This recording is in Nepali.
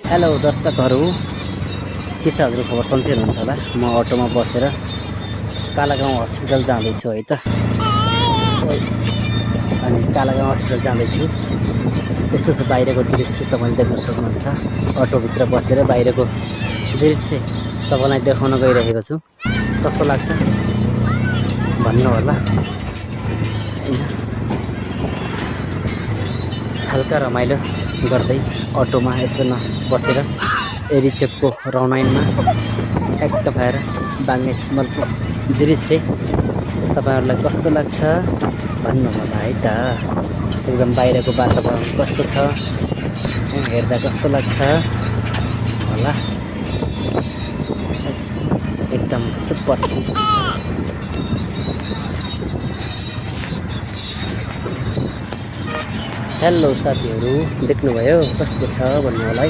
हेलो दर्शकहरू, के छ हजुर खबर? सन्चै हुनुहुन्छ होला। म अटोमा बसेर कालागाउँ हस्पिटल जाँदैछु है त। अनि कालागाउँ हस्पिटल जाँदैछु। यस्तो छ बाहिरको दृश्य, तपाईँले देख्न सक्नुहुन्छ। अटोभित्र बसेर बाहिरको दृश्य तपाईँलाई देखाउन गइरहेको छु। कस्तो लाग्छ भन्नु होला। हल्का रमाइलो गर्दै अटोमा यसो बसेर एरिचेकको रौनैनमा एक्ट भएर बाङ्गेसमलको दृश्य तपाईँहरूलाई कस्तो लाग्छ भन्नु होला है त। एकदम बाहिरको वातावरण कस्तो छ हेर्दा कस्तो लाग्छ होला। एकदम सुपर। हेलो साथीहरू, देख्नुभयो कस्तो छ भन्नु होला है।